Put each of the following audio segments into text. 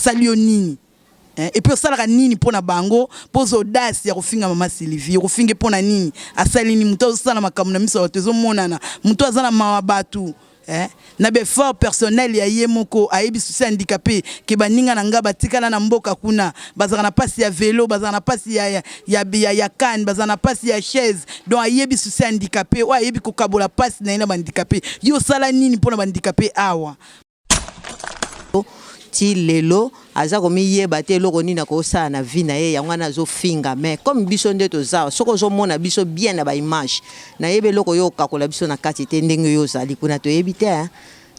Basali yo nini? Eh, et puis osalaka nini mpo na bango mpo ozwa audace ya kofinga mama Sylvie? Okofinge mpo na nini? Asali nini? Moto azosala makambo na miso ya bato ezomonana, moto aza na mawa bato eh, na baeffort personnel ya ye moko ayebi souci handicapé ke baninga na nga batikala na mboka kuna bazalaka na pasi ya velo, bazalaka na pasi ya canne, bazalaka na pasi ya chaise. Donc ayebi souci handicapé oyo ayebi kokabola pasi na ye na bahandicapé. Yo osala nini mpo na bahandicapé awa? Ti lelo aza komiyeba te eloko nini akosala na vie na ye, yango wana azofinga. Mais comme biso nde toza, soki ozomona biso bien na baimage, nayebi eloko oyo okakola biso na kati te, ndenge oyo ozali kuna toyebi te, hein?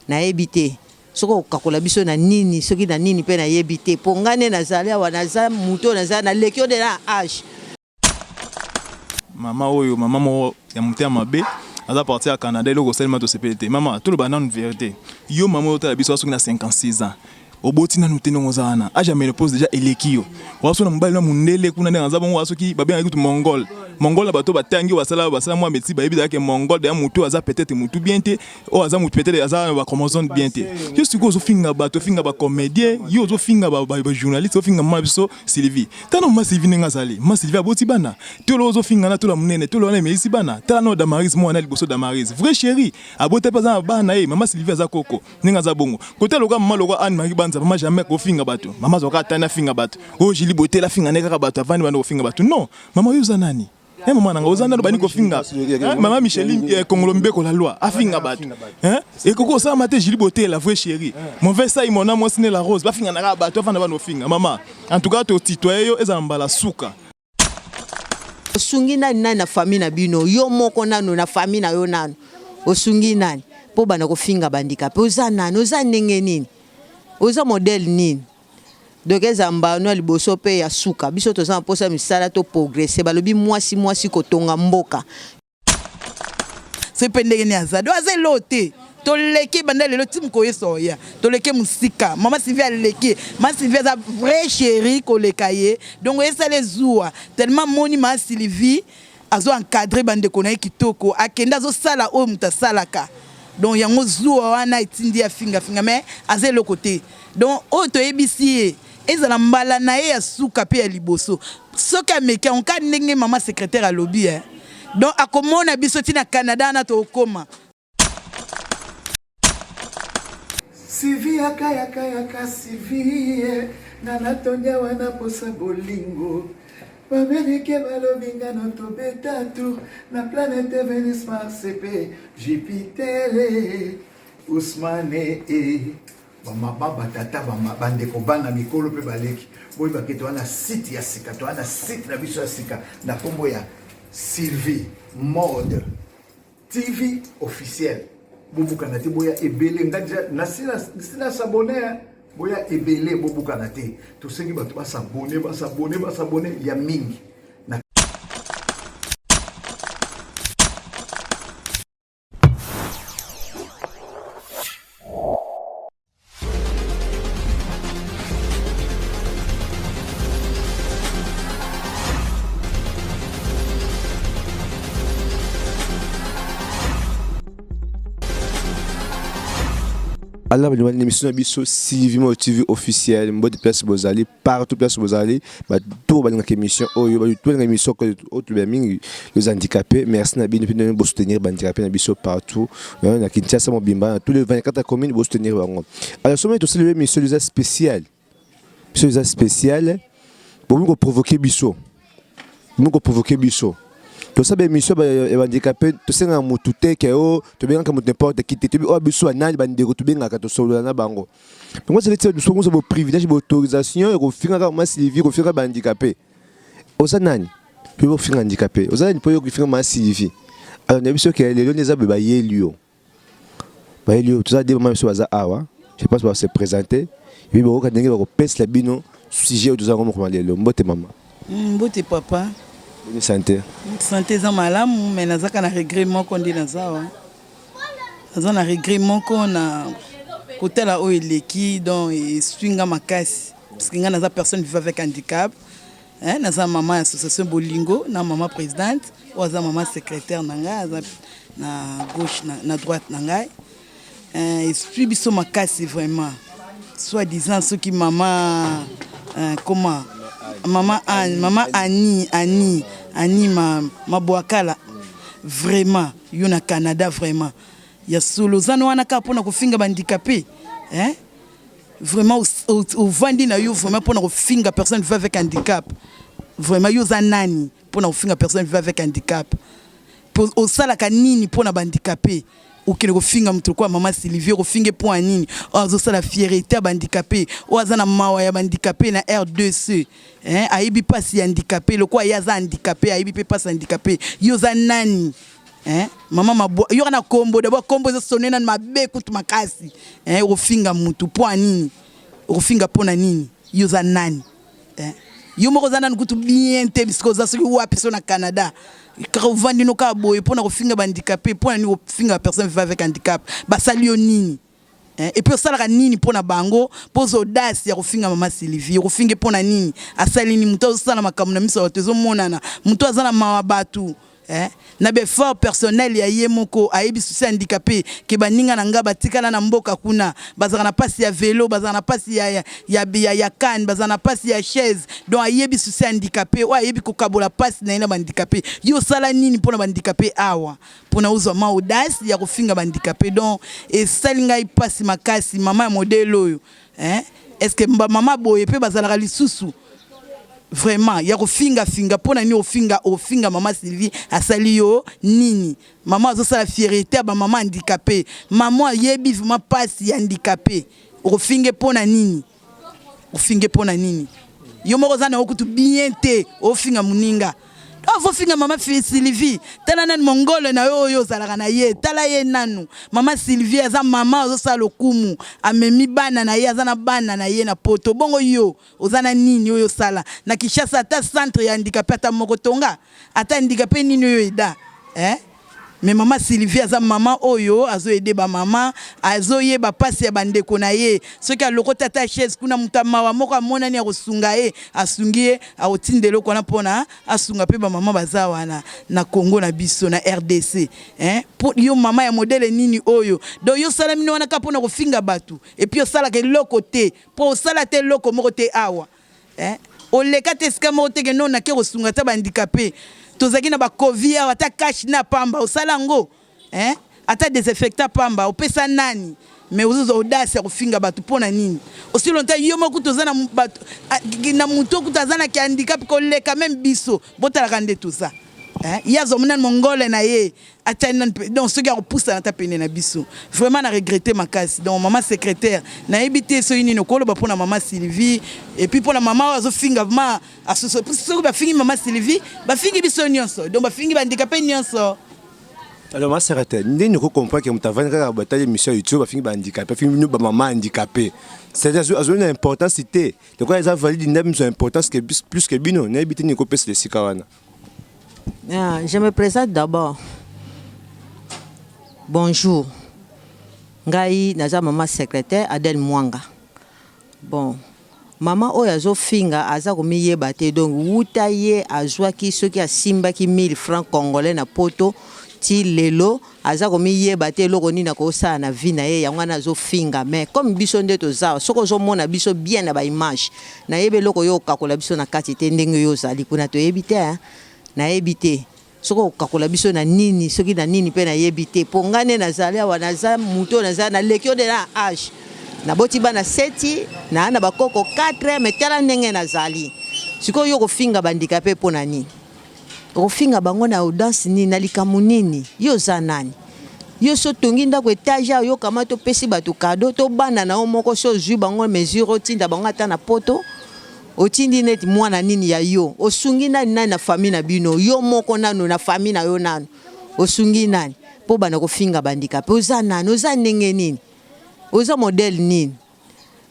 Nayebi te soki okakola biso na nini, soki na nini mpe nayebi te, mpo ngai nde nazali awa, naza moto oyo naza naleki yo nde na age. Mama oyo mama moko ya motema mabe aza parti ya Canada, eloko osalema tosepeli te. Mama, toloba nanu verite. Yo mama oyo otala biso soki na 56 ans oboti nanu te, ndenge oza wana age ya ménopause déjà eleki yo. Waso na mobali na mundele kuna ndenge aza bongo, soki babengaki kutu mongol mongol na bato batangi basala basala mwa médecine, bayebi ezalaki mongol deya motu aza peut-être motu bien te, oyo aza motu peut-être aza na bachromosome bien te. Yo sikoyo ozofinga bato, ofinga bacomédien, yo ozofinga bajournaliste, ofinga mama biso Sylvie. Tala mama Sylvie ndenge azali. Mama Sylvie aboti bana. Tolo ozofinga na tola monene, tolo wana emelisi bana. Tala no Damaris mwana liboso Damaris. Vrai chéri, abota pe aza na bana ye. Mama Sylvie aza koko. Ndenge aza bongo. Kota loka mama loka Anne Marie Banza, mama jamais kofinga bato. Mama azoka atani afinga bato. Oh Julie Botela afinga ne kaka bato, avandi bando kofinga bato. Non, mama yo oza nani? Eh mama nanga oza nano bani kofinga. Eh, mama Micheline eh, Kongolo Mbeko la loi afinga bato. Hein? Ekoki osalama te Julie Botela vrai chéri. Mauvais sai mon mwasi ne la rose bafinga na kaka bato afanda bano kofinga. Mama, en tout cas to tutoyer yo ezala mbala suka. Osungi nani nani na famille na bino? Yo moko nanu na famille na yo nanu osungi nani mpo banda kofinga bandika mpe oza nani? Oza ndenge nini? Oza modèle nini? Donc eza mbano ya liboso mpe ya suka. Biso toza na mposa misala to progresser. Balobi mwasi mwasi kotonga mboka. Soki mpe ndenge nini aza do aza eloo te, toleki banda lelo ti mokoyesa oya, toleki mosika. Mama Sylvie aleki, mama Sylvie aza vrai chérie koleka ye. Donc esala ezuwa tellement moni mama Sylvie azo encadre bandeko na ye kitoko, akende azosala oyo moto asalaka. Donc yango zuwa wana etindi ya finga finga, mais aza eloko te. Donc oyo toyebisi ye ezala mbala na ye ya suka pe ya liboso, soki ameki yango kaka ndenge mama secrétaire alobi, eh. Donc akomona biso ti na Canada wana tokokoma. Sylvie yaka yaka yaka Sylvie nga natondi awa na posa bolingo Bamerike balobi nga no tobeta tour na planète Venus Mars pe Jupiter Ousmane e bamama batata bandeko bana mikolo mpe baleki boyebake toa na site ya sika, toa na site na biso ya sika na nkombo ya Sylvie Mode TV officiel. Bobukana te, boya ebele. Nga deja nasi na s'abonner, boya ebele, bobukana te. Tosengi bato basabone, basabone, basabone ya mingi. Na Alors, l'émission na biso Sylvie Mo TV officielle, mbote place bozali, partout place bozali, ba tout balingaka émission oyo, ba tout balingaka émission oyo toloba mingi les handicapés. Merci na bino mpe bo soutenir ba handicapés na biso partout na Kinshasa mobimba, na tous les 24 communes bo soutenir bango. Alors soki tosali émission eza spéciale, biso eza spéciale, bomi ko provoquer biso, bomi ko provoquer biso. Tosala émission ya bandicapé, tosengaka motu te ke o tobengaka motu n'importe qui te, toyebi oyo biso banani bandeko tobengaka, tosolola na bango. Bango sele tia biso ngo bo privilège bo autorisation ya kofingaka mama Sylvie, kofingaka ba handicapé. Oza nani mpe bofinga handicapé? Oza nani mpo yo kofinga mama Sylvie? Alors na biso ke lelo nde eza boye, bayeli yo, bayeli yo, toza de mama biso baza awa, je pense ba se présenter epi bakoka ndenge bakopesela bino sujet oyo toza yango mokolo lelo. Mbote mama. Mbote papa. Boni santé? Santé eza malamu, mais nazaka na regret moko nde naza awa. Naza na regret moko na kotala oyo eleki, donc esui nga makasi parce que nga naza personne vivant avec handicap. Hein, naza mama ya association Bolingo na mama présidente oyo aza mama secrétaire na ngai, aza na gauche na droite na ngai. Esui biso makasi vraiment. Soit disant soki mama euh, comment mama Anne, mama Annie, Annie, Annie ma mabuakala vraiment yo na Canada vraiment ya solo oza na wana kaka mpona kofinga ba handicapé hein? Vraiment ovandi na yo vraiment mpona kofinga personne vivant avec handicap vraiment yo oza nani mpona kofinga personne vivant avec handicap osalaka nini mpona ba handicapé okende kofinga moto lokola mama Sylvie okofinge mpo ya nini oyo azosala fierté ya bahandicapé oyo aza na mawa ya bahandicapé na R2C hein? Ayebi mpasi ya handicapé lokola ye aza handicapé ayebi mpe mpasi ya handicapé yo oza nani hein? Mama mabwa yo kana kombo d'abord kombo ezosone nani mabe kutu makasi hein? Okofinga motu mpo ya nini okofinga mpo na nini yo oza nani hein? Yo moko oza nani kutu bien te bisika oza soki wapi so na Canada kaka ovandi no kaka boye mpona kofinga bahandicapé mpo na nini kofinga personne vivant avec handicap basali yo nini eh? Et puis osalaka nini mpona bango mpo oza audace ya kofinga mama Sylvie okofinge mpo na nini asali nini moto azosala makambo na miso ya bato ezomonana moto aza na mawa bato eh? Na baeffort personnel ya ye moko ayebi souci handicapé ke baninga na nga batikala na mboka kuna bazalaka na mpasi ya velo bazalaka na mpasi ya canne bazalaka na mpasi ya chaise donc ayebi souci handicapé oyo ayebi kokabola mpasi na ye na bahandicapé yo osala nini mpona bahandicapé awa mpona ozwa ma audace ya kofinga bahandicapé donc esali ngai mpasi makasi mama ya modèle oyo eh? Est ce que bamama boye mpe bazalaka lisusu vraiment ya kofingafinga mpo na nini ofinga ofinga mama Sylvie asali yo nini mama azosala fierté ya bamama handicapé mama ayebi vraiment mpasi ya handicapé okofinge mpo na nini ofinge mpo na nini yo moko oza na yo kutu bien te ofinga moninga ofofinga mama Sylvie tala nanu mongole na yo oyo ozalaka na ye tala ye nanu mama Sylvie aza mama azosala lokumu amemi bana na ye aza na bana na ye na poto bongo yo oza na nini oyo osala na Kinshasa ata centre ya handicapé ata moko tonga ata handicapé nini oyo eda eh? Mais mama Sylvie aza mama oyo azoaider bamama azoyeba mpasi ya bandeko na ye soki alokoti ata chaise kuna moto amawa moko amonani akosunga ye asungi ye akotinda eloko wana mpona asunga mpe bamama baza wana na Congo na biso na RDC hein? Yo mama ya modèle nini oyo donc yo osala mino wana kaka mpona kofinga bato et puis osalaka eloko te mpo osala te eloko moko te awa eh? Oleka te esika moko te ke no nake kosunga ata bahandicapé tozalaki na bacovi awa ata cache-nez pamba osala yango eh? Ata désinfectant pamba opesa nani mais ozozwa audace ya kofinga bato mpo na nini aussi longtemps yo moko kutu oza na bato na motu okuta aza na kihandicap koleka même biso botalaka nde toza ye azwa nani mongole na ye atiani nani donc soki akopusana ata pene na biso vraiment na regretter makasi donc mama secrétaire nayebi te soki nini okoloba mpona mama Sylvie et puis mpona mama oyo azofinga ma soki bafingi mama Sylvie bafingi biso nyonso donc bafingi bahandicapé nyonso. Alors ma secrétaire ndenge okocomprendre ke moto avandi kaka batali émission ya YouTube afingi bahandicapé afingi bino bamama handicapé c'est-à-dire azwi na importance te lokola eza valide nde biso importance que plus que bino nayebi te nini ekopesela esika wana. Ah, je me présente d'abord. Bonjour. Ngai naza mama secrétaire Adèle Mwanga. Bon, mama oyo azofinga aza komiyeba te donc wuta ye azwaki soki asimbaki 1000 francs congolais na poto ti lelo aza komiyeba te eloko nini akosala na vie na ye yango wana azofinga mais comme biso nde toza soki ozomona biso bien na baimage nayebi eloko oyo okakola biso na kati te ndenge oyo ozali kuna toyebi te nayebi te soki okakola biso na nini soki na nini mpe nayebi te mpo ngai nde nazali awa naza motu oyo naza naleki oyo nde na age naboti bana 7 naa na bakoko 4 mais tala ndenge nazali sikoyo yo kofinga bahandicapé mpo na nini okofinga bango na audace nini na likambo nini yo oza nani yo so otongi ndako étage ayo yokama topesi bato cadeau to bana na yo moko so ozwi bango mesure otinda bango ata na poto otindi neti mwana nini ya yo osungi nani nani na famille na bino yo moko nanu na famille na yo nanu osungi nani mpo bana kofinga bahandicapé oza nani oza ndenge nini oza modèle nini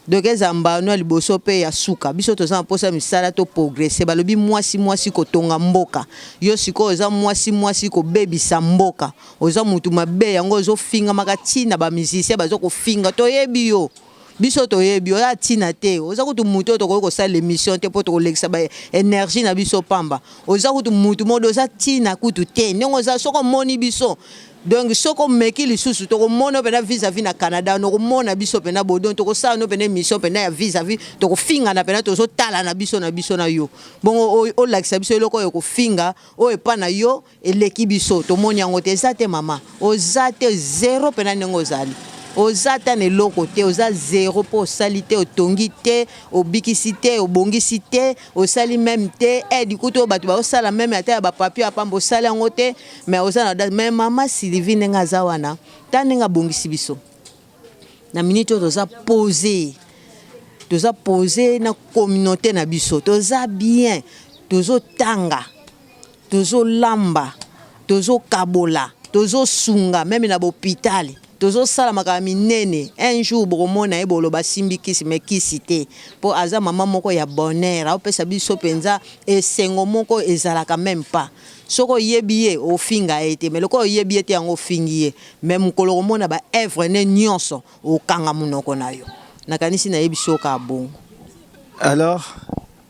donc eza mbano ya liboso mpe ya suka biso toza na mposa misala toprogresser balobi mwasi mwasi kotonga mboka yo sikoyo oza mwasi mwasi kobebisa mboka oza mutu mabe yango ozofingamaka ntina bamusicien baza kofinga toyebi yo. Biso toyebi oza tina te, oza kutu mutu oyo tokoki kosala emission te po tokolekisa ba energie na biso pamba. Oza kutu mutu moko oza tina kutu te ndenge oza soki omoni biso donc soki omeki lisusu tokomona yo pena vis à vis na Canada wana okomona biso pena bo donc tokosala no pena emission pena ya vis à vis tokofingana pena tozotalana biso na biso na yo bongo olakisa biso eloko oyo ekofinga oyo epa na yo Eleki biso tomoni yango te eza te maman oza te zero pena ndenge ozali oza ata na eloko te oza zero po osali te otongi te obikisi te obongisi te osali meme te aide kutu oyo batu baosala meme ata ya ba papier ya pamba osali yango te mais oza na audace mais maman Sylvie ndenge aza wana ta ndenge abongisi biso na minute oyo toza pose toza pose na communaute na biso toza bien tozotanga Tozo lamba, tozo kabola, tozo sunga meme na b'hopital, tozo sala makambo minene, un jour boko mona ye boloba asimbi kisi mais kisi te po aza maman moko ya bonheur azo pesa biso penza esengo moko ezalaka meme pas. Soki oyebi ye ofinga ye te mais lokola oyebi ye te yango ofingi ye mais mukolo okomona ba oeuvres ne nionso okanga munoko nayo. Nakanisi nayebisi yo kaka bongo. Alors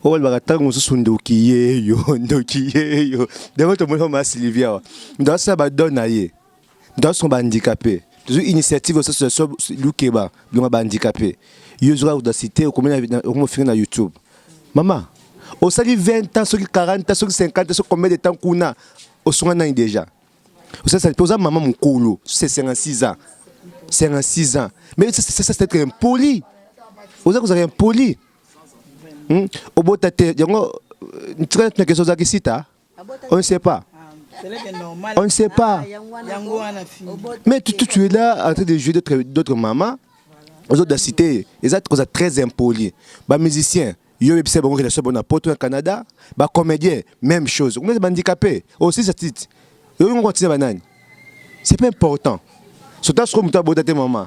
Oyo balobaka tango mosusu ndoki ye yo ndoki ye yo ndenge tomoni mama Sylvie awa moto asala ba don na ye moto asunga ba handicapé tozwi initiative association lukeba bilonga ba handicapé yo ozoka audacité okomi ofinga na YouTube mama osali 20 ans soki 40 ans soki 50 ans soki combien de temps kuna osunga nani déjà osali mpe oza mama mokolo c'est 56 ans 56 ans mais ça c'est être impoli oza kozala impoli Hmm? Obota te yango tika na question ozalaki sita on ne sait pas. On ne sait pas. Mais tu, tu, tu es là en train de jouer d'autres d'autres mamans aux autres cité eza koza très impoli ba musiciens yo oyebisa bango relation bona poto na Canada ba comédien même chose okomeza ba handicapé aussi sa tite yo ngo tina banani c'est pas important surtout soki moto abota te maman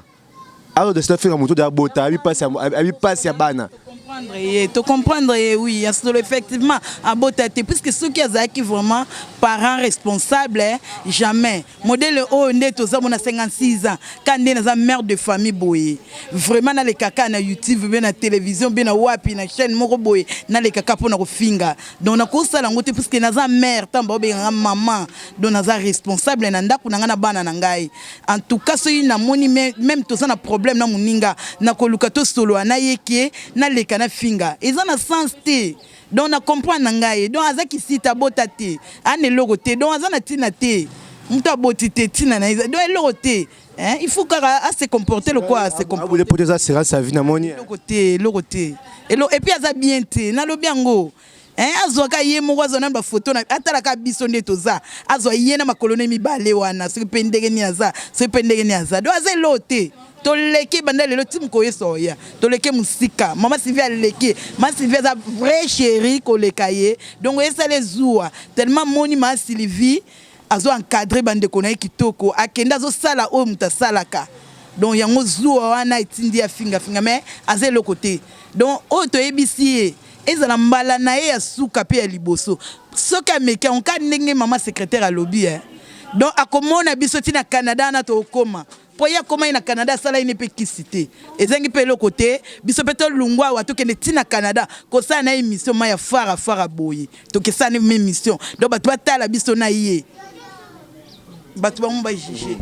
Alors de cela finga moto abota abi pasi abi pasi ya bana. Comprendre ye, to comprendre ye oui, ya solo effectivement abota te puisque soki azalaki vraiment parent responsable eh, jamais modèle oyo nde toza mona 56 ans ka nde naza mère de famille boye vraiment naleka kaka na YouTube be na télévision be na wapi na chaîne moko boye naleka kaka mpona kofinga donc nakosala yango te puisque naza mère ntango baobenganga maman donc naza responsable na ndako na ngai na bana na ngai En tout cas soki namoni meme toza na problème na moninga nakoluka tosolola na ye ke naleka na finga eza na sens te donc na comprendre na ngai donc aza kisita abota te ana eloko te donc aza na ntina te moto aboti te ntina na ye donc eloko te hein? Il faut kaka a se comporter lokola a se comporter poto eza assurance ya vie namoni eloko te eloko te et puis aza bien te nalobi yango Hein, azwaka ye moko azwa nanu bafoto na atalaka biso nde toza azwa ye na makolo ne mibale wana soki mpe ndenge nini aza soki mpe ndenge nini aza do aza eloo te toleki banda lelo ti mokolo yesu oya toleki mosika mama sylvie aleki mama sylvie aza vrai chérie koleka ye donc esala ezuwa tellement moni mama sylvie azo encadre bandeko na ye kitoko akende azosala oyo moto asalaka donc yango zuwa wana etindi ye afingafinga mais aza eloko te donc oyo toyebisi ye Ezala mbala na ye ya suka pe ya liboso soki ameki yango kaka ndenge maman secretaire alobi eh donc akomona biso ti na Canada wana tokokoma po ye akomaki na Canada asala ye ne pe kisi te ezangi pe eloko te biso pe tolungwa awa tokende ti na Canada kosala na ye emission ma ya fara fara boye tokesala ne emission donc bato batala biso na ye bato bango ba juge.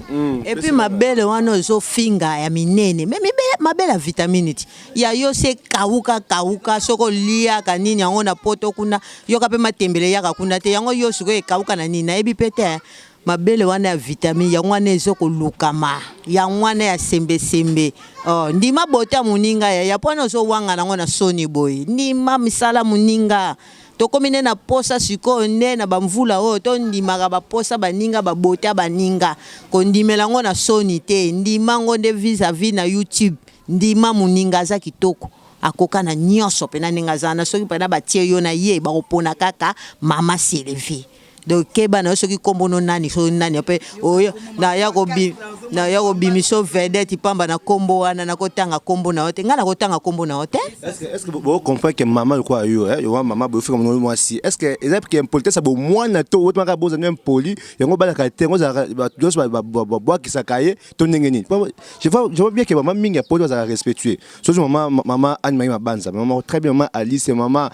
Et puis mabele wana ozo finga ya minene mais mibele mabele ya vitamine ti ya yo se kawuka kawuka soki oliaka nini yango na poto kuna yoka pe matembele eyaka kuna te yango yo sikoyo ekawuka na nini nayebi pe te mabele wana ya vitamine yango wana ezo kolukama yango wana ya sembe sembe oh ndima bote ya moninga yaya po wana ozo wangana yango na soni boye ndima misala moninga Tokomi nde na posa sikoyo nde na ba mvula oyo to ndimaka ba posa baninga ba bota baninga kondimela ngo na soni te ndima ngo nde vis a vis na YouTube ndima muninga aza kitoko akoka na nionso pena ndenge aza wana soki pena batie yo na ye bakopona kaka mama Sylvie. Donc keba na yo, soki nkombo no nani, soki nani mpe oyo naya kobimisa vedette pamba na nkombo wana, nakotanga nkombo na yo te, ngai nakotanga nkombo na yo te. Est-ce que bocomprend que mama lokola yo, yo mama boyofika mono mwasi, est ce que eza ke impolitesse ya bomwana to otamaka bozali impoli, yango balaka te, yango ozalaka bato nyonso babwakisaka ye to ndenge nini? Je vois bien que mama mingi ya poto bazalaka respectueux. Soki mama Anne Marie Mabanza, mama très bien, mama Alice, mama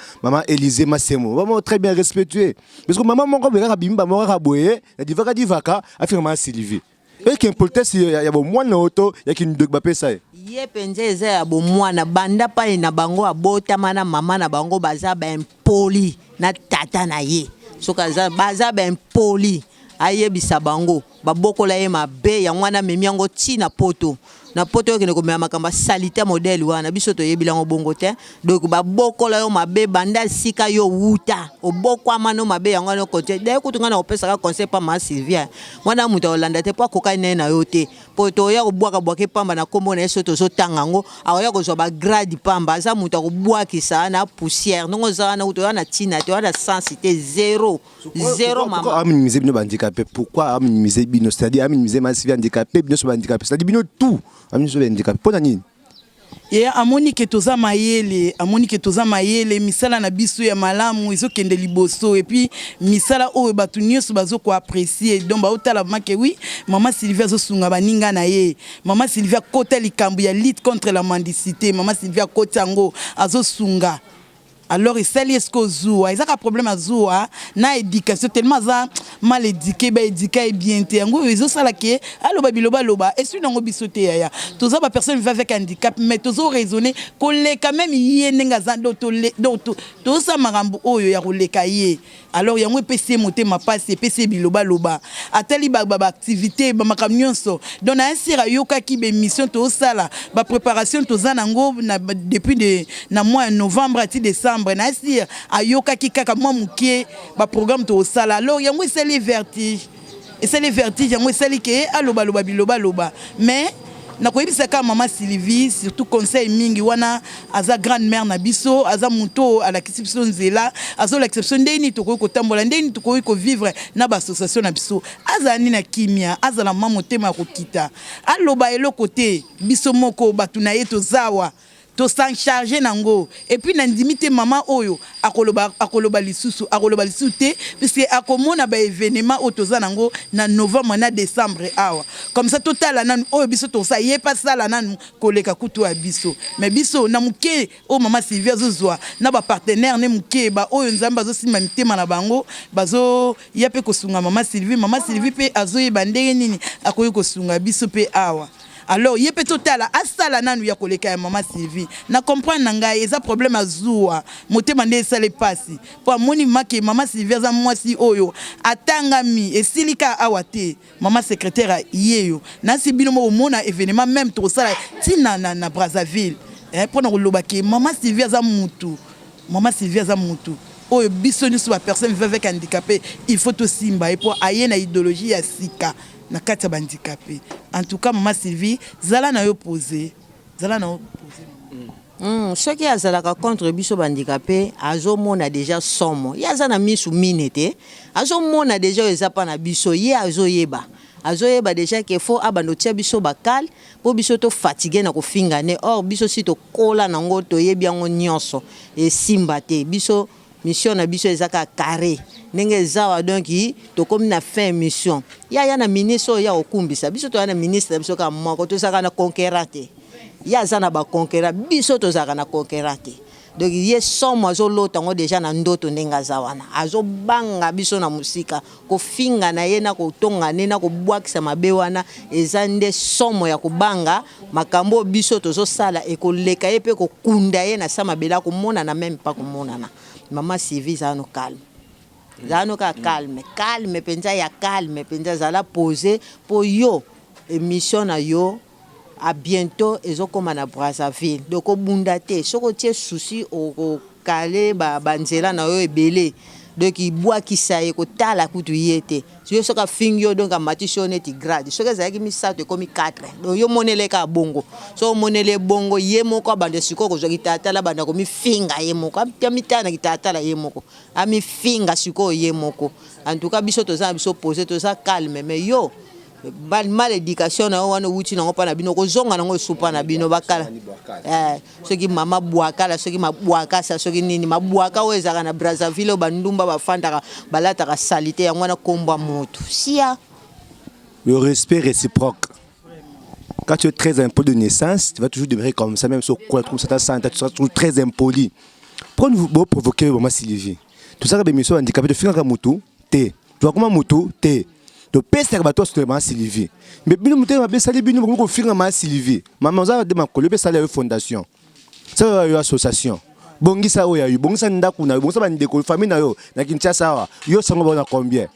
Élysée Masemo, mama très bien respectueux, parce que mama moko boye kaka bimi bamoko kaka boye na divaka divaka, afika mama Sylvie eke impolitesse ya bomwana oyo to ya kindoki bapesa ye. Ye mpenza eza ya bomwana, banda pai na bango abotama na mama na bango, baza baimpoli na tata na ye. Soki aza, baza baimpoli, ayebisa bango babokola ye mabe. Yango wana amemi yango ntina poto, na poto okende komema makambo ya saleté modèle wana, biso toyebi yango bongo te. Donc babokola yo mabe banda esika yo wuta, obokwama no mabe, yango wana okontinue. Daye kutu ngai na kopesaka conseil pa ma Sylvia wana, moto akolanda te mpo akokani na ye na yo te, mpo toya kobwaka bwaka pamba na nkombo na ye. So tozotanga yango, akoya kozwa bagrade pamba, aza moto akobwakisa na poussière. Ndongo oza wana kutu oya na ntina te, oya na sens te, zéro zéro. Mama aminimiser bino bahandicapé, pourquoi aminimiser bino? C'est-à-dire aminimiser ma Sylvie handicapé, bino so bahandicapé, c'est-à-dire bino tout aminimiser bahandicapé, mpo na nini? Ye amoni ke toza mayele, amoni ke toza mayele, misala na biso ya malamu ezokende liboso, et puis misala oyo bato nyonso bazokoapprécier. Donc baotala make oui, mama Sylvie azosunga baninga na ye. Mama Sylvie akota likambo ya lutte contre la mendicité, mama Sylvie akoti yango, azosunga. Alors esali eske ozuwa, ezaka problème azuwa na éducation, tellement aza mal éduqué, baéduquer ye bien te. Yango oyo ezosala ke aloba biloba aloba, esui nango biso te. Yaya, toza bapersone vivant avec handicap, mais tozo raisonner koleka même ye ndenge aza. Donc tozosala makambo oyo ya koleka ye. Alors yango epesi ye motema mpasi, epesi ye bilobaloba, atali baactivité, bamakambo nyonso. Donc na esira ayokaki baémission tozosala, bapréparation toza nango depuis na mois ya novembre ati décembre. Na esir ayokaki kaka mwa moke baprogramme tozosala. Alors yango esali vertige, esali vertige, yango esali ke alobaloba bilobaloba. Mais nakoyebisa kaka mama Sylvie, surtout conseil mingi wana, aza grande mère na biso, aza moto oyo alakisi biso nzela, azolakisa biso ndenge nini tokoki kotambola, ndenge nini tokoki kovivre na baassociation na biso. Azala nini na kimia, azala mwa motema ya kokita, aloba eloko te. Biso moko bato na ye tozawa tos'en charge nango. Et puis nandimi te mama oyo akoloba, akoloba lisusu, akoloba lisusu te, puisque akomona baévénement oyo toza nango na novembre na décembre awa. Comme ça totala nanu oyo biso tosala, ye mpe asala nanu koleka kutu ya biso. Mais biso na moke oyo mama Sylvie azozwa na bapartenaire ne moke, baoyo Nzambe azosimba mitema na bango, bazoya mpe kosunga mama Sylvie. Mama Sylvie mpe azoyeba ndenge nini akoki kosunga biso mpe awa. Alors ye mpe totala asala nanu ya koleka ya mama Sylvie. Na comprendre na ngai, eza problème azuwa motema nde esala epasi, mpo amoni make mama Sylvie aza mwasi oyo atangami, esili kaka awa te. Mama secrétaire yeyo nasi bino moko omona événement même tokosala ntina na Brazzaville, mpona koloba ke mama Sylvie aza mutu, mama Sylvie aza mutu oyo biso nyonso bapersone vivant avec handicap il faut tosimba ye, mpo aye na idéologie ya sika na kati ya bahandicapé. En tout cas mama Sylvie, zala na yo posé, zala na yo posé. Soki azalaka contre biso bahandicapé, azomona déjà somo. Ye aza na misu mine te, azomona déjà oyo eza mpa na biso. Ye azoyeba, azoyeba déjà ke faut abanda otia biso bakale mpo biso tofatigue na kofinga ne. Or biso si tokola nango, toyebi yango nyonso, esimba te. Biso mission na biso eza kaka carré ndenge eza wa. Donc tokomi na fin mission. Ye aya na ministre oyo ya kokumbisa biso, toya na ministre na biso kaka moko, tozalaka na conquérant te. Ye aza na baconquérant, biso tozalaka na conquérant te. Donc ye somo azolota yango déjà na ndoto ndenge aza wana, azobanga biso na mosika. Kofinga na ye na kotonga nde na kobwakisa mabe wana eza nde somo ya kobanga makambo oyo biso tozosala ekoleka ye mpe kokunda ye na sa mabele, akomonana même mpa komonana. Mama Sylvie, eza no calme, zala no kaka calme, calme mpenza ya calme mpenza, zala posé mpo yo émission na yo à bientôt ezokóma na Brazzaville. Donc obunda te, soki otie souci okokale banzela na yo ebele. Donc bwakisa ye, kotala kutu ye te. Yo soki afingi yo, donc amatisi yo neti grade. Soki ezalaki misato, ekomi 4. Donc yo monele kaka bongo. Soki omoneli ye bongo, ye moko abanda sikoyo kozwa kitalatala, abanda komifinga ye moko, amitala na kitalatala ye moko, amifinga sikoyo ye moko. En tout cas, biso toza na biso posé, toza calme, mais yo mal éducation na yo wana owuti nango mpa na bino, kozonga nango esupa na bino bakala. Soki mama bwakala, soki mabwakasa, soki nini mabwaka oyo ezalaka na Brazzaville, oyo bandumba bafandaka, balataka saleté, yango wana kombwa moto sia. Le respect réciproque. Quand tu es très impoli de naissance, tu vas toujours demeurer comme ça, même sur quoi, comme ça, tu seras toujours très impoli. Pourquoi nous vous provoquer vraiment Sylvie? Tout ça, que émission handicapé, de finir mutu, te. Tu vois comment mutu, te. To pesa bato sur ma Sylvie. Mais bino mutu ma besali bino ko finga ma Sylvie. Maman za de makolo besali yo fondation. Ça yo association. Bongisa oyo ya yo, bongisa ndako na yo, bongisa bandeko famille na yo na Kinshasa awa. Yo sango bona combien?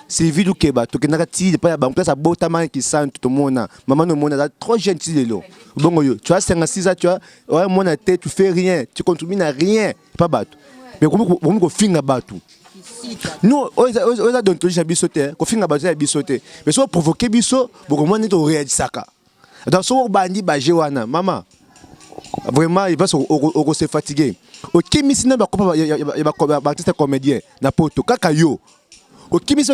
Sylvie Lukeba, tokendaka ti epai ya bango, place abotama Kisantu, tomona mama no mona aza trop jeune ti lelo. Bongo yo, tu as 56 ans, tu as ouais, mona te, tu fais rien, tu contribues na rien, pas bato. Mais komi kofinga bato. Nous, oyo eza déontologie ya biso te, kofinga bato ya biso te. Mais soki oprovoke biso, bokomona neti oréalisaka. Donc soki obandi baje wana, mama, vraiment, il va se fatiguer. Okimisi na bakopa ya baartiste comédien na poto, kaka yo okimisi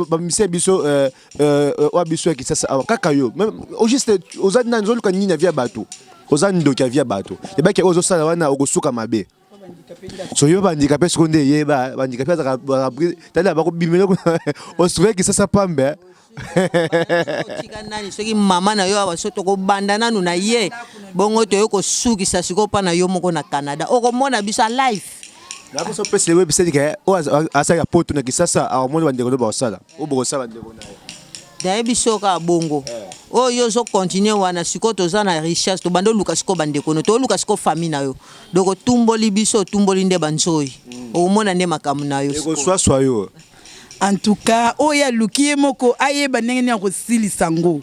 bamise biso oyo biso ya Kisasa awa, kaka yo. Au juste oza nani? Ozoluka nini na vie ya bato? Oza ndoki ya vie ya bato. Ebaki oyo ozosala wana, okosuka mabe. So yo bahandicapé, sikoyo nde eyeba bahandicapé azalaka tali bakobimela osouve Kisasa pambe. Tika nani, soki mama na yo awa, so tokobanda nanu na ye bongo, toye kosukisa sikoyo mpa na yo moko na Canada, okomona biso a live. Nakoso opesa website ke oyo asalaka poto na Kisasa, akomoni bandeko no bakosala oyo bokosala bandeko na ye. Nayebi so kaka bongo oyo ozocontinue wana. Sikoyo toza na richesse, tobanda oluka sikoyo bandeko no, tooluka sikoyo famille na yo. Donc otumboli biso, otumboli nde banzoi, okomona nde makambo na yo. Ekoswaswa yo. En tout cas, oyo aluki ye moko ayeba ndenge nini akosilisa yango,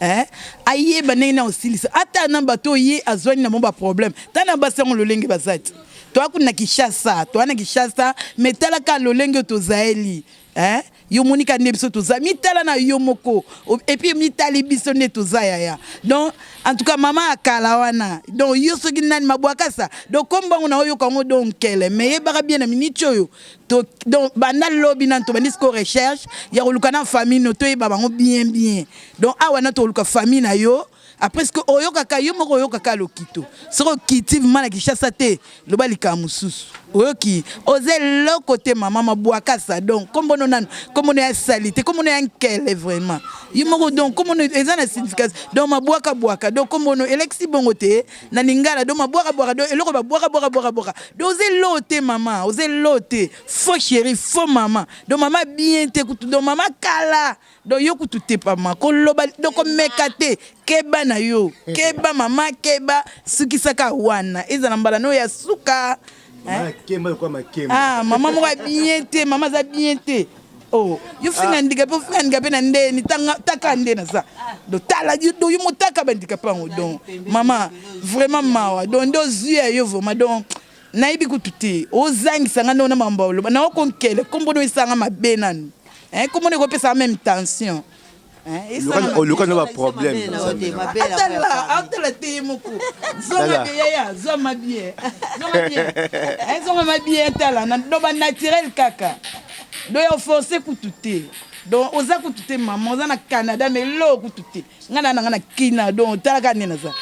eh? Ayeba ndenge nini akosilisa ata na bato oyo ye azwani na mo baproblème. Ta na basi yango lolenge baza ti toa kuna na Kinshasa, toa na Kinshasa, mais talaka lolenge oyo tozayeli, eh? Yo monika nde biso toza, mitala na yo moko et puis mitali biso nde toza yaya. Donc en tout cas, mama akala wana, donc yo soki nani mabwakasa, donc kombango na oyoka yango, donc nkele. Mais yebaka bien na miniti oyo to, donc banda lobi nani tobandi siko recherche ya koluka na famille no, toyeba bango bien bien. Donc awa na toluka famille na yo. Après ce que oyokaka yo moko, oyokaka lokito, soki okiti vraiment na Kinshasa te, loba likambo mosusu. Oyoki, oza eloko te, mama mabwakasa. Donc kombono nanu, kombono ya sali te, kombono ya nkele vraiment yo moko. Donc kombono eza na signification, donc mabwakabwaka, donc kombono elekisi bongo te na lingala. Donc mabwakabwaka, donc eloko babwaka bwaka bwaka bwaka. Donc oza eloko te, mama, oza eloko te, faux chéri, faux mama. Donc mama bien te kutu, donc mama kala. Donc yo kutu te pama koloba, donc komeka te, keba na yo, keba mama, keba, sukisaka wana, ezala mbala no ya suka. Ah, mama moko ya bien te, mama aza bien te. Oh, yo finga handicapé, ofinga handicapé na ndeni taka nde naza. Donc tala yo, yo motaka bahandicapé yango. Donc mama, vraiment mawa. Donc nde ozwi ya yo vraiment. Donc nayebi kutu te, ozangisa nga nde ona makambo oloba naokonkele. Kombono esanga mabe nanu, kombono ekopesaka même tension. Oluka no baproblème. Atala, atala te ye moko. Zonga bien yaya, zwa bien, zonga bien, zonga ma bien. Tala do banaturel kaka, do ya force kutu te. Donc oza kutu te mama, oza na Canada mais eloko kutu te. Nga na nanga na kina, donc talaka nde naza.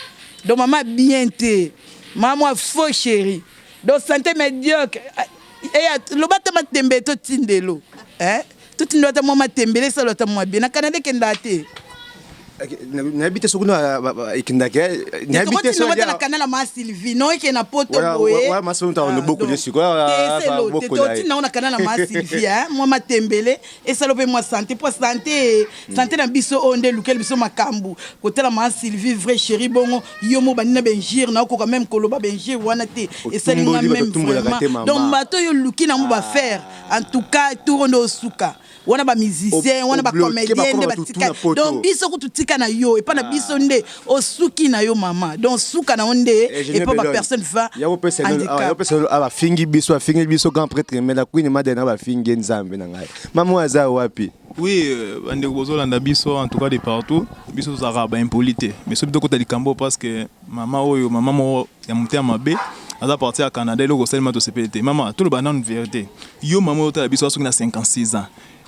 Donc mama bien te, mama mwa faux chéri, donc santé médiocre. Eya loba ata matembe, totindelo totindo ata mwa matembele, esalo ata mwa bien na Canada, ekendaka te. Nayebi te soki ekendaki, nayebi te. Soki na Canada, ma Sylvie no eke na poto boye. Totinda ngo na Canada, ma Sylvie, mwa matembele esalo mpe mwa santé, mpo santé, santé na biso oyo nde elukeli biso makambo. Kotala ma Sylvie, vrai chéri, bongo yo mo bandi na bainjure, na okoka même koloba bainjure wana te, esali nga même vraiment. Donc bato oyo oluki nango bafaire, en tout cas tour nde osuka wana, bamusicien wana, bacomédien nde batika. Donc biso kutu ti tika na yo epa na biso nde osuki na yo mama. Donc suka na yo nde epa ba personne va handicap. Bafingi biso, bafingi biso grand prêtre, mais la Queen Mother bafingi Nzambe na ngai. Mama aza wapi? Oui, bandeko bozolanda biso, en tout cas de partout, biso tozalaka baimpoli te, mais soki tokota likambo, parce que mama oyo, mama moko ya motema mabe, aza parti ya Canada, eloko osalema tosepeli te. Mama, toloba nanu vérité. Yo mama oyo otala biso, soki na 56 ans,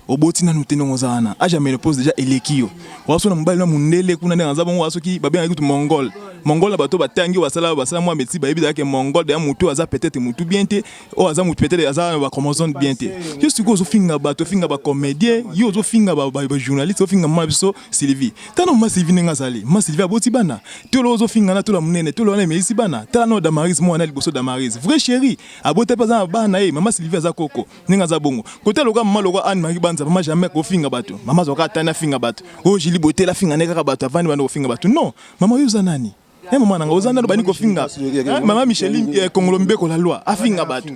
oboti nanu te, ndenge oza wana, âge ya ménopause déjà eleki yo. Waso na mobali na mondele kuna, ndenge aza bongo, soki babengaki kutu mongol, mongol na bato batangi, basala basala mwa médecine, bayebi ezalaki mongol. Deya motu aza peut-être motu bien te, oyo aza motu peut-être aza na bachromosome bien te. Yo sikoyo ozofinga bato, ofinga bacomédien, yo ozofinga bajournaliste, ofinga mama biso Sylvie. Tala mama Sylvie ndenge azali. Mama Sylvie aboti bana, tolo ozofinga na tolo monene, tolo wana emelisi bana. Tala no Damaris, mwana liboso Damaris, vrai chéri, abota mpe aza na bana. Ye mama Sylvie aza koko ndenge aza bongo. Kote loka mama lokwa Anne Marie Banza, mama jamais kofinga bato. Mama azwaka atani afinga bato oyo Jili Botela, afinga nde kaka bato, avandi banda kofinga bato. Non, mama, oyo oza nani? Eh, mama nanga, oza nano bani kofinga mama Micheline Kongolo Mbeko, la loi, afinga bato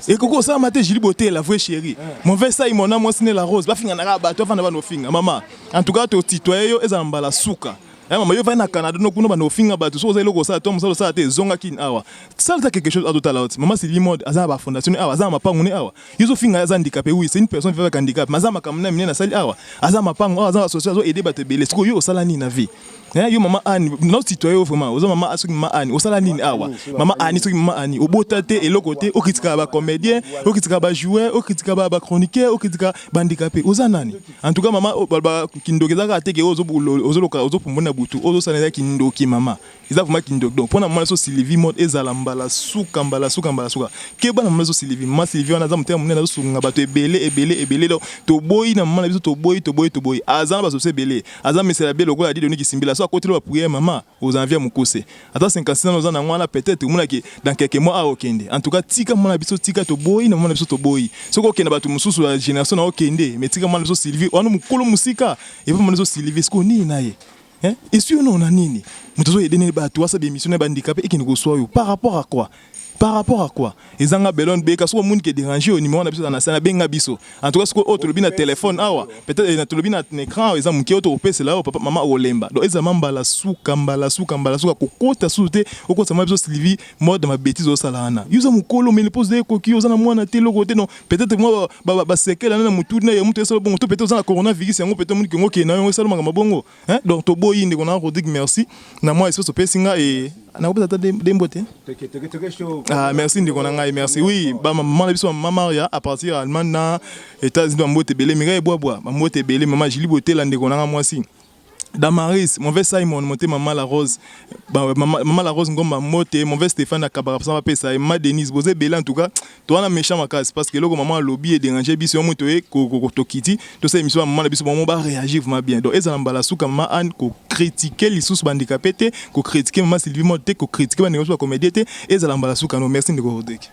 ekoki osalama te. Jili Botela, vrai chéri, mauvais Simon na mwasi ne la Rose, bafinga na kaka bato, afanda bana kofinga. Mama, en tout cas totitoye yo, ezala mbala suka. Mama, yo vai na Canada no kuna, banda kofinga bato. Soki oza eloko osala to mosala osala te, ezonga kini awa, sala ta quelque chose. Atotala oti mama Sylvie Mode aza na bafondation awa, aza na mapango ne awa. Yo ozofinga, aza handicapé, oui, c'est une personne vivant avec handicap, mais aza makambo na minene asali awa, aza mapango awa, aza association, azo aider bato ebele. Sikoyo yo osala nini na vie? Yo mama Anne, no citoyen yo vraiment oza mama. Soki mama Anne, osala nini awa? Mama Anne, soki mama Anne, obota te, eloko te, okritikaka bacomédien, okritikaka bajoueur, okritikaka bachroniqueur, okritikaka bahandicapé, oza nani? En tout cas mama, kindoki eza kaka te ke ozoloka, ozopumbona na butu, ozosala, eza kindoki mama, eza vraiment kindoki. Donc mpona mama so Sylvie Mode, ezala mbala suka, mbala suka, mbala suka. Keba na mama so Sylvie. Mama Sylvie wana aza motema monene, azosunga bato ebele, ebele, ebele. Donc toboyi na mama na biso, toboyi, toboyi, toboyi. Aza na basosi ebele, aza mesela be lokola Didoni Kisimbila. So akoteli baprière, mama, oza na vie ya mokuse, ata 56 ans oza nango wana, peut-être omonaki dans quelques mois awa okende. En tout cas tika mwana biso, tika, toboyi na mwana biso, toboyi. Soki okende bato mosusu ya génération na okende, mais tika mwana biso Sylvie wana, mokolo mosika epo mwana biso Sylvie. Sikoyo nini na ye? Esi yo na nini? Moto azoyede nini bato asa bémission na bahandicapé, ekende koswa yo par rapport à quoi? Par rapport à quoi? Ezanga belon beka. Soki omoni ke déranger oyo, numéro na biso na sana, benga biso. En tout cas soki oyo tolobi na téléphone awa, peut-être na tolobi na écran eza moke, oyo tokopesela oyo papa mama okolemba. Donc ezama mbala suka, mbala suka, mbala suka. Kokota susu te, okotisa mwa biso Sylvie Mode ma bêtise osala wana. Yo oza mokolo, ménopause ekoki, oza na mwana te, eloko te. Non, peut-être mwa basekele na motu na ye, motu esala bongo, to peut-être oza na coronavirus yango, peut-être omoni kengo okende na yango, esala makambo bongo. Donc toboyi. Ndeko na Rodrigue, merci na mwa espèce opesi nga e nakopesa ata dembo te. Ah, merci ndeko na ngai, merci. Oui, bamama na biso, mama Maria à partir ya Allemagne na États-Unis, bambote ebele. Mirai Ebwabwa, bambote ebele. Mama Julie Botela, ndeko na nga mwasi Damaris, mauvais Simon, mote mama la Rose, mama, mama la Rose Ngomba, mote mauvais Stéphane akabaka pesa bapesa ye, mama Denise, boza ebele. En tout cas towana méchant makasi, parce que eloko mama alobi edérange biso. Yo moto oye tokiti, tosala émission ya mama na biso, bango baréagir vraiment bien. Donc ezala mbala suka, mama Anne, kocritiquer lisusu bahandicapé te, kocritiquer mama Sylvie Mode te, kocritiquer bandeko biso bacomédien te, ezala mbala suka. No, merci ndeko Rodrigue.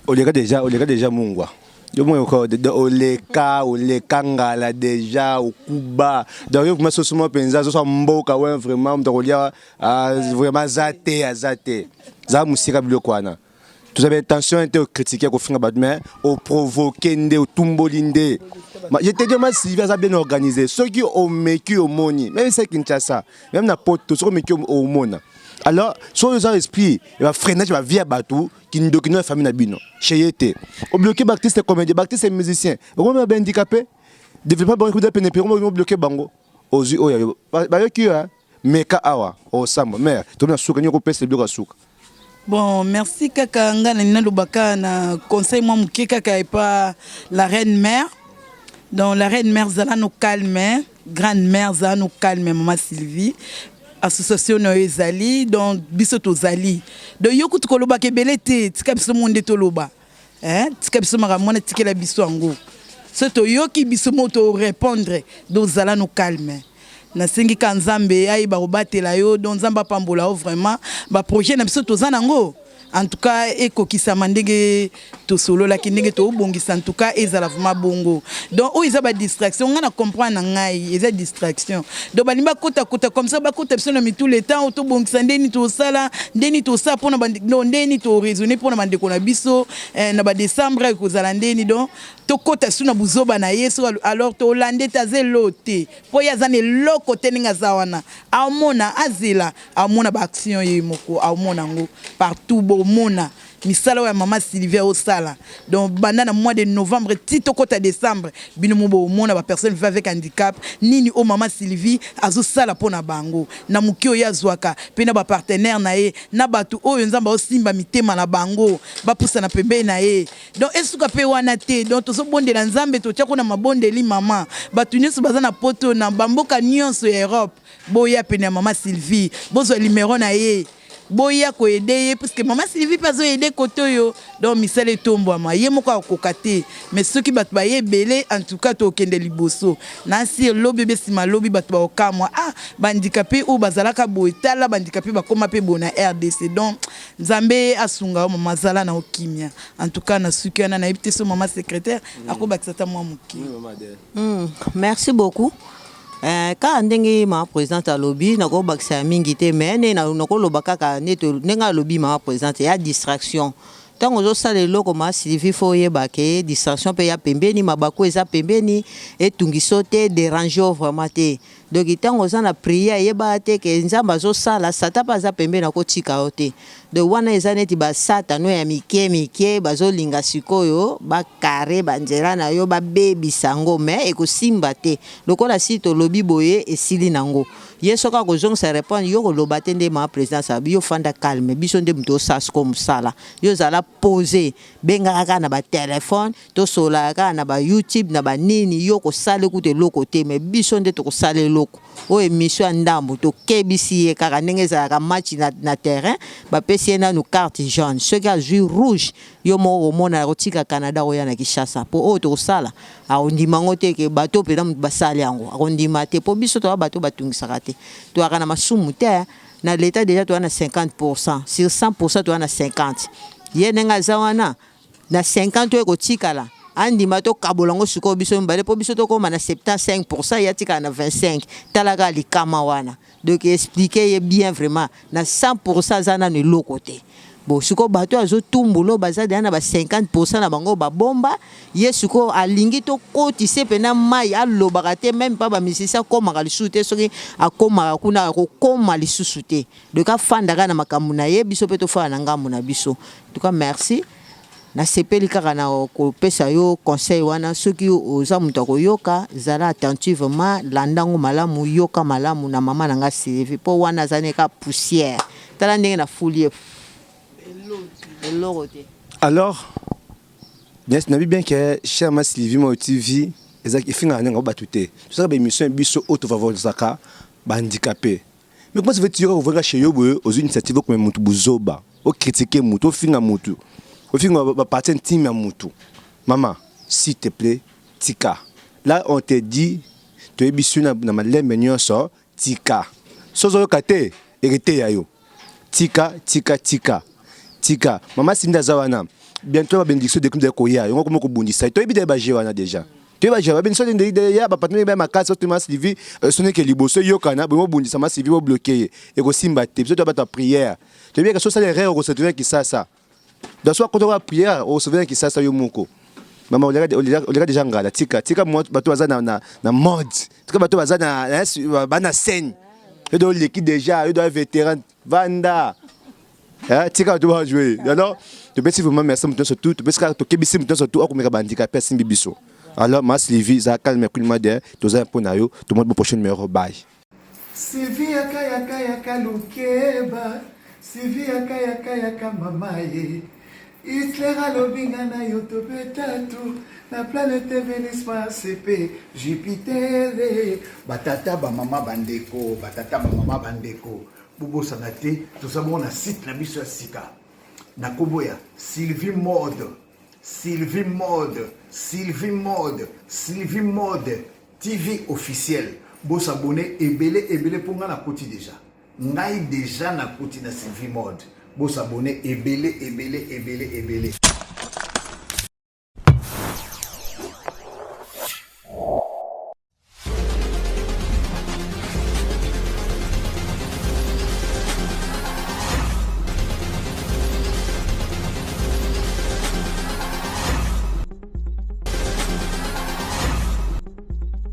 Oleka déjà, oleka déjà mungwa. Yo moko oleka, oleka ngala déjà, okuba. Donc yo vraiment soso mpenza azoswa mboka we, vraiment moto akolia vraiment aza te, aza te, za mosika. Biloko wana tozala intention te ocritiquer, kofinga bato, mais oprovoquer nde otumboli nde. Je te dis, ma Sylvie aza bien organisé. Soki omeki, omoni même se Kinshasa, même na Poto, soki omeki, omona. Alors soki oza esprit ya bafreinage, bavie ya bato, kindoki no ya famille na bino cheye te. Obloquer baartiste comédien, baartiste musicien, bakomi bahandicapé, développement bango ekuda pene pene, obloquer bango. Ozwi oyo bayoki yo, meka awa osamba mare tomi na suka nini, okopesa biloko ya suka. Bon, merci. Kaka nga na nalobaka na conseil mwa moke kaka epa la reine mère. Donc la reine mère, zala no calme. Grande mère, zala no calme. Mama Sylvie, association na yo ezali, donc biso tozali. Donc yo kutu kolobaka ebele te, tika biso mo nde toloba. Tika biso makambo wana, tikela biso yango. So toyoki biso mo torépondre. Donc zala no calme. Nasengi ka Nzambe ayeba kobatela yo. Donc Nzambe apambola yo vraiment. Baprojet na biso toza nango, en tout cas ekokisama ndenge tosololaki, ndenge tobongisa. En tout cas ezala vraiment bongo. Donc oyo eza badistraction, ngai na comprendre na ngai eza distraction. Donc balingi bakotakota comme ça, bakota biso na mitu le temps tobongisa ndeni, tosala ndeni, tosala mpona ndeni, toraisonner mpona bandeko na biso na badécembre ekozala ndeni. Donc Tokota su na buzoba na ye so alors tolande te, aza eloo te mpo ye aza na eloko te. Ndenge aza wana, aomona, azela, aomona baaction ye moko, aomona yango partout. Bomona misala oyo ya mama Sylvie osala. Donc banda na mois de novembre ti tokota décembre, bino mo bomona bapersone vivant avec handicap, nini oyo mama Sylvie azosala mpo na bango na moke oyo azwaka, mpe na bapartenaire na ye, na bato oyo Nzambe aosimba mitema na bango, bapusana pembeni na ye. Donc esuka mpe wana te. Donc tozobondela Nzambe, totia kuna mabondeli. Mama, bato nyonso baza na Poto, na bamboka nyonso ya Europe, boya pene ya mama Sylvie, bozwa numero na ye, boya koaider ye, puisque mama Sylvie mpe azoaider kote oyo. Donc misala etombwama, ye moko akokoka te, mais soki bato baye ebele, en tout cas tokende liboso. Na sir lobi obe nsima lobi, bato bakokamwa: ah, bahandicapé oyo bazalaka boye, tala bahandicapé bakóma mpe boye na RDC. Donc Nzambe asunga yo, mama, azala na okimia. En tout cas na suki wana, nayebi te so mama secrétaire akobakisa ata mwa moke. Merci beaucoup. Kaka ndenge mama présidente alobi, nakobakisa ya mingi te, mais nde nakoloba kaka ndenge alobi mama présidente ya distraction. Ntango ozosala eloko, ma Sylvie, faut oyeba ke distraction mpe ya pembeni, mabaku eza pembeni, etungisa te, dérange yo vraiment te. Donc ntango oza na prière, eyebaka te ke Nzambe azosala, Satan mpe aza pembeni, akotika yo te. Donc wana eza neti basatano ya mike mike, bazolinga sikoyo bakare banzela na yo, babebisa yango, mais ekosimba te. Lokola si tolobi boye, esili nango. Ye soki akozongisa répondre yo, koloba te. Nde mama présidence abi yo fanda calme, biso nde moto osala sikoyo mosala. Yo ozala pose, bengaka kaka na batelefone, tosolaka kaka na bayoutube na banini. Yo kosala ekuta eloko te, mais biso nde tokosala eloko oyo. Émission ya ndambo, tokebisi ye kaka ndenge ezalaka match na terrain, bapesi ye nanu carte jaune. Soki azwi rouge, yo moko komona kotika Canada, koya na Kinshasa, mpo oyo tokosala akondima yango te, ke bato mpenza moto basali yango akondima te, mpo biso toya bato batungisaka te, toyaka na masumu te. Na l'état déjà toya na 50 % sur 100 %, toya na 50. Ye ndenge aza wana na 50 oyo ekotikala, andima tokabola yango sikoyo biso mibale, mpo biso tokóma na 75 %, ye atikala na 25. Tala kaka likama wana. Donc explique ye bien, vraiment na 100 % aza nano eloko te. Bon, sikoyo bato azotumbula oyo baza deya na ba 50 % na bango babomba ye. Sikoyo alingi tokotise mpena mai, alobaka te, même mpa bamisisi akómaka lisusu te. Soki akómaka kuna, akokóma lisusu te. Donc afandaka na makambo na ye, biso mpe tofanda na ngambo na biso. En tout cas merci, nasepeli kaka na kopesa yo conseil wana. Soki oza moto akoyoka, zala attentivement, landa yango malamu, yoka malamu na mama na nga Sylvie, mpo wana aza neka poussière. Tala ndenge nafuli ye, eloko te. Alors nabi bien ke cher ma Sylvie Mo TV ezalaki efingaka ndenge bato te. Tosala baémission biso oyo tofavorisaka bahandicapé, mais comment ça fait tu ovanga chez yo boye, ozwi initiative okoma motu buzoba, ocritiquer motu, ofinga motu, ofinga bapartie intime ya motu? Mama, s'il te plaît, tika. Là on te dit, toyebi su na malembe nyonso, tika. So ozoyoka te, hérité ya yo, tika, tika, tika, tika. Mama Sindi aza wana, bientôt babénédiction de de koya yango komi kobundisa. Toyebi de baje wana déjà, toyebi baje babénédiction de ya bapartenaire ya makasi. Oto ma Sylvie soneke liboso eyokana boye, mobundisa ma Sylvie, bobloquer ye, ekosimba te. Biso to bato ya prière, toyebi ke sosala erreur, okosauve Kisasa. Donc so akota wa prière, okosauve Kisasa yo moko. Mama, oleka déjà ngala, tika, tika. Bato baza na mode, tika bato baza na scène. Yo do oleki déjà, yo do vétéran, vanda, tika bato bajouer. Alors topesi vraiment merci moto nyonso tu, topesi kaka, tokebisi moto nyonso tu akomeka bahandicapé asimbi biso. Alors ma Sylvie, eza calme, kulima de toza mpo na yo. Tomoni bo prochain numéro, bye. Sylvie yaka, yaka, yaka, lukeba. Sylvie yaka, yaka, yaka, mama ye. Hitler alobi nga na yo tobeta tu na planète Vénus, Mars mpe Jupiter. Batata, bamama, bandeko, batata, bamama, bandeko, bobosana te, toza bongo na site na biso ya sika na nkombo ya Sylvie Mode, Sylvie Mode, Sylvie Mode, Sylvie Mode TV officiel. Bosabonner ebele ebele, mpo ngai nakoti déjà, ngai déjà nakoti na Sylvie Mode. Bosabonner ebele ebele ebele ebele.